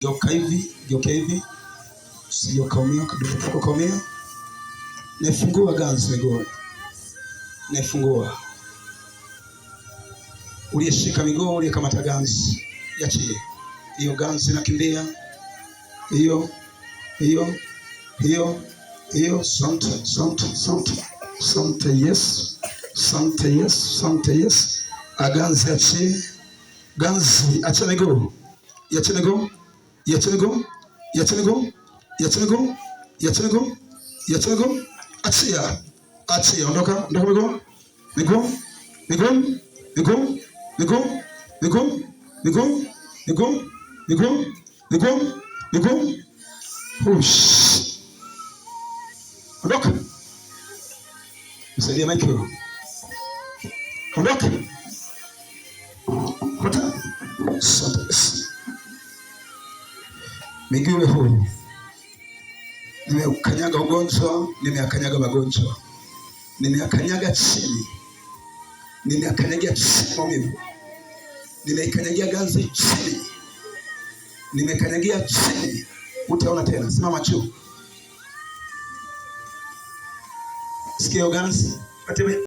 Geuka hivi, geuka hivi. Usije ukaumia, ukadumbuka ukaumia. Naifungua ganzi miguuni. Naifungua. Uliyeshika miguu, uliyekamata ganzi, iachie. Hiyo ganzi inakimbia. Hiyo hiyo hiyo hiyo. Sante, sante, sante. Sante Yesu. Sante Yesu, sante Yesu. Aganzi achie. Ganzi achia miguu. Iachie miguu. Iachie miguu. Iachie miguu. Iachie miguu. Iachie miguu. Iachie miguu. Achia. Achia. Ondoka, ondoka miguu. Miguu. Miguu. Miguu. Miguu. Miguu. Miguu. Miguu. Miguu. Miguu. Miguu. Hush. Ondoka. Msaidie Michael. Ondoka. Pata. Asante Yesu. Miguu iwe huru. Nimeukanyaga ugonjwa, nimeakanyaga magonjwa, nimeakanyaga chini, nimeakanyagia chini maumivu, nimeikanyagia ganzi chini, nimekanyagia chini. Utaona tena. Simama juu. Sikia hiyo ganzi. Ateme.